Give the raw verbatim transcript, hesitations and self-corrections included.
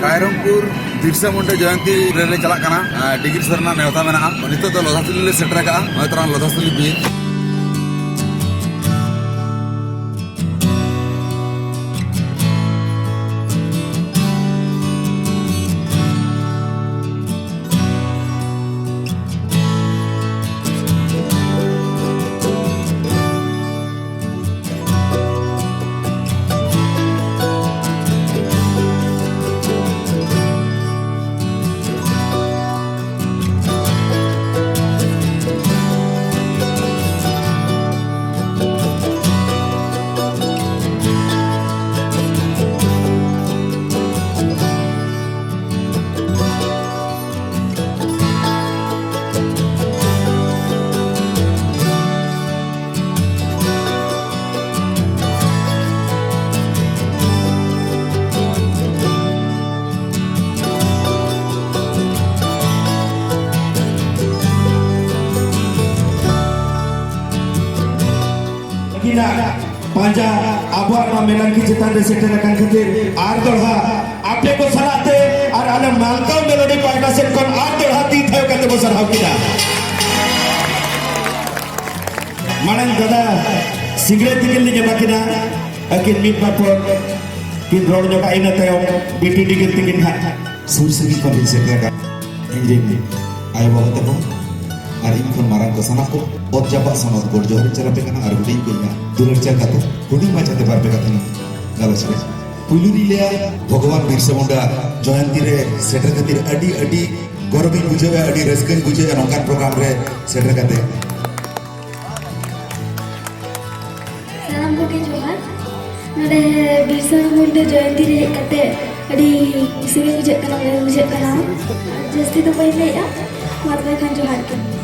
ᱨᱟᱭᱨᱚᱝᱯᱩᱨ ᱵᱤᱨᱥᱟ ᱢᱩᱱᱰᱟ ᱡᱚᱭᱚᱱᱛᱤ ᱨᱮᱞᱮ ᱪᱟᱞᱟᱜ ᱠᱟᱱᱟ᱾ ᱟᱨ ᱰᱤᱜᱤᱨ ᱥᱚᱨ ᱨᱮᱱᱟᱜ ᱱᱮᱣᱛᱟ ᱢᱮᱱᱟᱜᱼᱟ᱾ ᱱᱤᱛᱚᱜ ᱫᱚ ᱞᱚᱫᱷᱟᱥᱩᱞᱤ ᱞᱮ ᱥᱮᱴᱮᱨ ᱟᱠᱟᱜᱼᱟ᱾ ᱱᱚᱜᱼᱚᱭ ᱛᱚᱨᱟᱝ ᱞᱚᱫᱷᱟᱥᱩᱞᱤ ᱵᱤᱨ᱾ ᱟᱹᱠᱤᱱᱟᱜ ᱯᱟᱸᱡᱟ ᱟᱵᱚᱣᱟᱜ ᱱᱚᱣᱟ ᱢᱮᱞᱟᱱᱠᱤ ᱪᱮᱛᱟᱱ ᱨᱮ ᱥᱮᱴᱮᱨ ᱟᱠᱟᱱ ᱠᱷᱟᱹᱛᱤᱨ ᱟᱨ ᱫᱚᱲᱦᱟ ᱟᱯᱮ ᱠᱚ ᱥᱟᱞᱟᱜ ᱛᱮ ᱟᱨ ᱟᱞᱮ ᱢᱟᱞᱠᱟᱣ ᱢᱮᱞᱳᱰᱤ ᱯᱟᱦᱴᱟ ᱥᱮᱫ ᱠᱷᱚᱱ ᱟᱨ ᱫᱚᱲᱦᱟ ᱛᱤ ᱛᱷᱟᱭᱚ ᱠᱟᱛᱮ ᱵᱚ ᱥᱟᱨᱦᱟᱣ ᱠᱤᱱᱟ᱾ ᱢᱟᱲᱟᱝ ᱫᱟᱫᱟ ᱥᱤᱝᱨᱟᱹᱭ ᱛᱤᱠᱤᱱ ᱞᱤᱧ ᱮᱢᱟ ᱠᱤᱱᱟ, ᱟᱹᱠᱤᱱ ᱢᱤᱫ ᱵᱟᱨ ᱯᱚᱫ ᱠᱤᱱ ᱨᱚᱲ ᱧᱚᱜᱟ, ᱤᱱᱟᱹ ᱛᱟᱭᱚᱢ ᱵᱤᱴᱤ ᱰᱤᱜᱤᱨ ᱛᱤᱠᱤᱱ ᱦᱟᱸᱜ ᱥᱩᱨ ᱥᱟᱺᱜᱤᱧ ᱠᱷᱚᱱ ᱞᱤᱧ ᱥᱮᱴᱮᱨ ᱟᱠᱟᱫ᱾ ᱤᱧ ᱨᱮᱱ ᱟᱭᱳ ᱵᱟᱵᱟ ᱛᱟᱠᱚ ᱟᱨ ᱤᱧ ᱠᱷᱚᱱ ᱢᱟᱨᱟᱝ ᱠᱚ ᱥᱟᱱᱟᱢ ᱠᱚ ᱚᱛ ᱡᱟᱯᱟᱜ ᱥᱟᱶ ᱜᱚᱰ ᱡᱚᱦᱟᱨ ᱤᱧ ᱪᱟᱞ ᱟᱯᱮ ᱠᱟᱱᱟ ᱟᱨ ᱦᱩᱰᱤᱧ ᱠᱚ ᱤᱧᱟᱹᱜ ᱫᱩᱞᱟᱹᱲ ᱪᱟᱞ ᱠᱟᱛᱮ ᱦᱩᱰᱤᱧ ᱢᱟᱪᱷᱟᱛᱮ ᱵᱟᱨ ᱯᱮ ᱠᱟᱛᱷᱟ ᱜᱟᱞᱚᱪ ᱨᱮ᱾ ᱯᱩᱭᱞᱩ ᱨᱤᱧ ᱞᱟᱹᱭᱟ, ᱵᱷᱚᱜᱚᱵᱟᱱ ᱵᱤᱨᱥᱟ ᱢᱩᱱᱰᱟ ᱡᱚᱭᱚᱱᱛᱤ ᱨᱮ ᱥᱮᱴᱮᱨ ᱠᱷᱟᱹᱛᱤᱨ ᱟᱹᱰᱤ ᱟᱹᱰᱤ ᱜᱚᱨᱚᱵᱤᱧ ᱵᱩᱡᱷᱟᱹᱣᱟ, ᱟᱹᱰᱤ ᱨᱟᱹᱥᱠᱟᱹᱧ ᱵᱩᱡᱷᱟᱹᱣᱟ ᱱᱚᱝᱠᱟᱱ ᱯᱨᱳᱜᱨᱟᱢ ᱨᱮ ᱥᱮᱴᱮᱨ ᱠᱟᱛᱮ᱾ ᱥᱟᱱᱟᱢ ᱠᱚᱜᱮ ᱡᱚᱦᱟᱨ᱾ ᱱᱚᱰᱮ ᱵᱤᱨᱥᱟ ᱢᱩᱱᱰᱟ ᱡᱚᱭᱚᱱᱛᱤ ᱨᱮ ᱦᱮᱡ ᱠᱟᱛᱮ ᱟᱹᱰᱤ ᱠᱩᱥᱤ ᱜᱮ ᱵᱩᱡᱷᱟᱹᱜ ᱠᱟᱱᱟ, ᱵᱮᱥ ᱵᱩᱡᱷᱟᱹᱜ ᱠᱟᱱᱟ᱾ ᱡᱟᱹᱥᱛᱤ ᱫᱚ ᱵᱟᱹᱧ ᱞᱟᱹᱭᱮᱜᱼᱟ, ᱢᱟ ᱛᱚᱵᱮ ᱠᱷᱟᱱ ᱡᱚᱦᱟᱨ ᱜᱮ᱾